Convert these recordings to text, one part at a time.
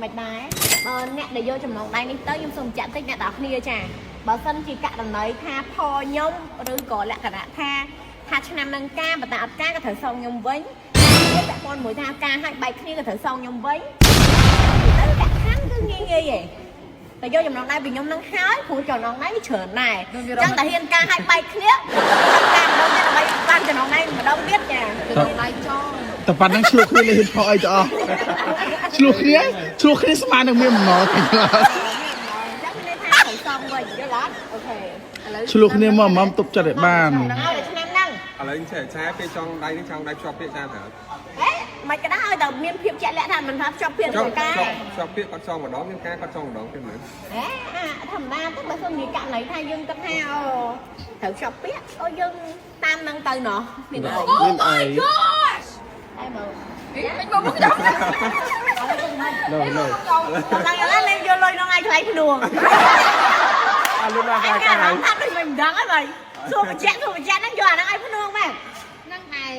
មិនដែរបើអ្នកដែលយកចំណងដៃនេះទៅខ្ញុំសូមបញ្ជាក់តិចអ្នកទាំងអស់គ្នាចាបើសិនជាករណីថាផខ្ញុំឬក៏លក្ខណៈថាថាឆ្នាំនឹងការបើតែអត់ការក៏ត្រូវសងខ្ញុំវិញវាពាក់ព័ន្ធមួយថាការឲ្យបែកគ្នាក៏ត្រូវសងខ្ញុំវិញទៅលក្ខខណ្ឌគឺងាយងាយឯងតែយកចំណងដៃពីខ្ញុំនឹងហើយព្រោះចំណងដៃវាច្រើនដែរអញ្ចឹងតែហ៊ានការឲ្យបែកគ្នាចាំការម្ដងទៀតដើម្បីបានចំណងដៃម្ដងទៀតចា ចំណងដៃចង តែប៉ណ្ណឹងឆ្លោះគ្នាលេងផកអីទៅអស់ឆ្លោះគ្នាឆ្លោះគ្នាស្មាននឹងមានបំណុល អញ្ចឹងមានន័យថាត្រូវសងវិញយល់អត់ OK ឥឡូវ ឆ្លោះគ្នាមកមិនទប់ចិត្តឲ្យបាន ហ្នឹងហើយដល់ឆ្នាំហ្នឹង ឥឡូវចេះឆែពេលចង់ដៃនេះចង់ដៃភ្ជាប់ពាក្យចាត្រូវ ហេមិនក៏ដោយតែមានភាពជាក់លាក់ថាមិនថាភ្ជាប់ពាក្យ ចង់ ទៅការ ភ្ជាប់ពាក្យគាត់ចង់ម្ដងមានការគាត់ចង់ម្ដងទៀតមែន ហេអាធម្មតាទៅបើសិនជាករណីថាយើងគិតថាអូត្រូវភ្ជាប់ពាក្យអូយើងតាមហ្នឹងទៅណោះមានអី មានអី តែមើល មិនមកមកខ្ញុំ ណូណូ ឡើងឡើងលេងយកលុយក្នុងឯងថ្លៃភ្នួង អត់លុំណា ឯង ការ កាថាដូចមិនដឹងហើយបើសួរបញ្ជាក់សួរបញ្ជាក់ហ្នឹងយកអាហ្នឹងឲ្យភ្នួងមែន ហ្នឹងឯង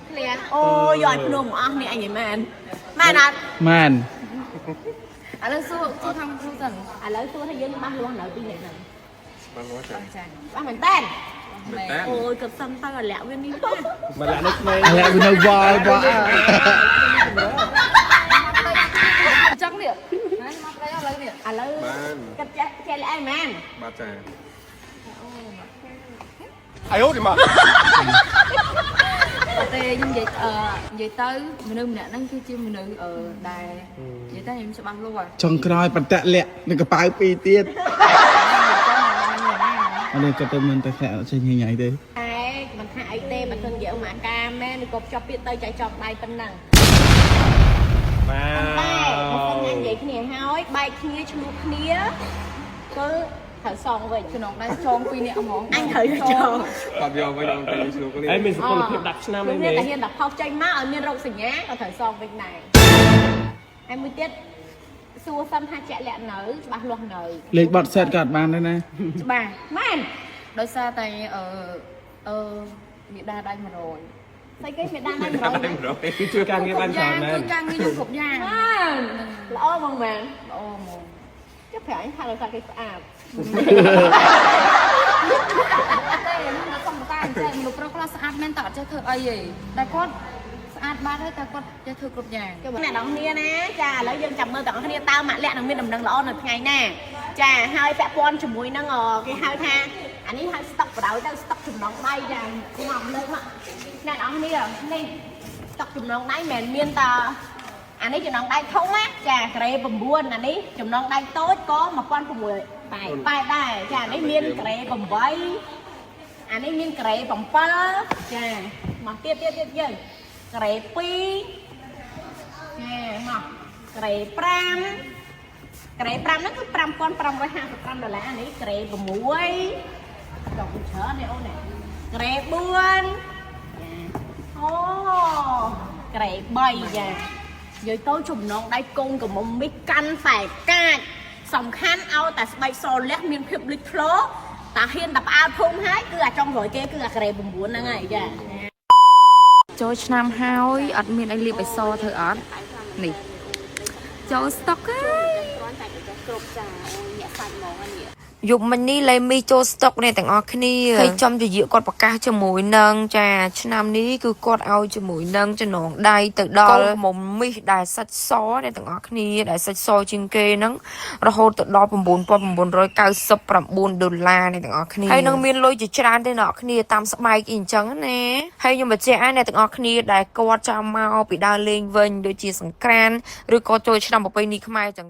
ឃ្លា អូយកឲ្យភ្នួងមកអស់នេះអញនិយាយមែនមែនអត់ មែន ឥឡូវសួរសួរខាងគ្រូសិន ឥឡូវសួរថាយើងច្បាស់លាស់នៅពីនេះហ្នឹង បានមកចា ចា ច្បាស់មែនតើ មែនតើ អូយគិតសិនទៅអាលាក់វានេះ មកឡាក់នៅក្មេង អាឡែវានៅវល់វល់ អញ្ចឹងនេះណាមកប្តីឥឡូវនេះ ឥឡូវ បាន គិតចេះចេះល្អឯងមែន បាទចា អាយអូឌីម៉ា អត់ទេខ្ញុំនិយាយអឺនិយាយទៅមនុស្សម្នាក់ហ្នឹងគឺជាមនុស្សអឺដែលនិយាយទៅខ្ញុំច្បាស់លាស់ ចុងក្រោយបន្តាក់លាក់នៅកប៉ៅពីរទៀតអត់ទេគាត់ទៅមិនតែខែអត់ចេះញ៉ៃញ៉ៃទេ តែមិនថាអីទេបើមិននិយាយមកអាការមែនឬក៏ភ្ជាប់ពាក្យទៅចែកចង់ដៃប៉ុណ្ណឹង បាទ តែបើមិនញ៉ាំនិយាយគ្នាហើយបែកគ្នាឆ្លោះគ្នាគឺត្រូវសងវិញ ចំណងដៃចងពីរនាក់ហ្មង អញត្រូវចង គាត់យកវិញអង្គទៅឆ្លោះគ្នា ហើយមានសុពលភាព10ឆ្នាំអី មាន មែន តែហ៊ានតែផុសចេញមកឲ្យមានរោគសញ្ញាក៏ត្រូវសងវិញដែរហើយមួយទៀតសួរសិនថាជាក់លាក់នៅច្បាស់លាស់នៅ លេខបត់សេតក៏អត់បានដែរណា ច្បាស់ មែន ដោយសារតែអឺអឺមេដាដៃ100 ស្អីគេមានដានដៃ100 តែ100 គឺជួយការងារបានច្រើនមែន គឺការងារខ្ញុំគ្រប់យ៉ាង មែនល្អហ្មងមែន ល្អហ្មង ចុះប្រាក់អញថាដោយសារគេស្អាត អត់ទេខ្ញុំដល់សុំតាអញ្ចឹងមនុស្សប្រុសខ្លះស្អាតមែនតែអត់ចេះធ្វើអីទេតែគាត់ស្អាតបានហើយតែគាត់ចេះធ្វើគ្រប់យ៉ាង អ្នកនរគ្នាណាចាឥឡូវយើងចាំមើលទាំងអស់គ្នាតើម៉ាក់លក្ខនឹងមានដំណឹងល្អនៅថ្ងៃណាចាហើយពាក់ព័ន្ធជាមួយនឹងគេហៅថាអានេះហៅស្តុកបដ ாய் ទៅស្តុកចំណងដៃចាមកលើកមកអ្នកនរគ្នានេះស្តុកចំណងដៃមិនមែនមានតាអានេះចំណងដៃធំណាចាក្រេ9អានេះចំណងដៃតូចក៏1680បែបដែរចានេះមានក្រេ8អានេះមានក្រេ7ចាមកទៀតទៀតទៀតយើងក្រេ2 ចាមកក្រេ5ក្រេ5ហ្នឹងគឺ5555ដុល្លារនេះក្រេ6ចង់ច្រើននេះអូននេះក្រេ4ចាអូក្រេ3ចានិយាយទៅចំណងដៃកូនកំមុំមីកាន់តែកាចសំខាន់ឲ្យតែស្បែកសលះមានភាពលេចធ្លោតាហ៊ានតែផ្អើលភូមិហើយគឺអាចុងក្រោយគេគឺអាក្រេ9ហ្នឹងហើយចា ចូលឆ្នាំហើយអត់មានអីលាបឲ្យសធ្វើអត់នេះចូលស្តុកហើយ យប់មិញនេះលេមីចូលស្តុកអ្នកទាំងអស់គ្នាហើយចំជាយាគាត់ប្រកាសជាមួយនឹងចាឆ្នាំនេះគឺគាត់ឲ្យជាមួយនឹងចំណងដៃទៅដល់មុំមីសដែលសាច់សអ្នកទាំងអស់គ្នាដែលសាច់សជាងគេហ្នឹងរហូតទៅដល់9999ដុល្លារអ្នកទាំងអស់គ្នាហើយនឹងមានលុយជាច្រើនទេអ្នកគ្នាតាមស្បែកអីអញ្ចឹងណាហើយខ្ញុំបញ្ជាក់ឲ្យអ្នកទាំងអស់គ្នាដែលគាត់ចាំមកពីដើរលេងវិញដូចជាសង្ក្រានឬក៏ចូលឆ្នាំប្រពៃណីខ្មែរអញ្ចឹង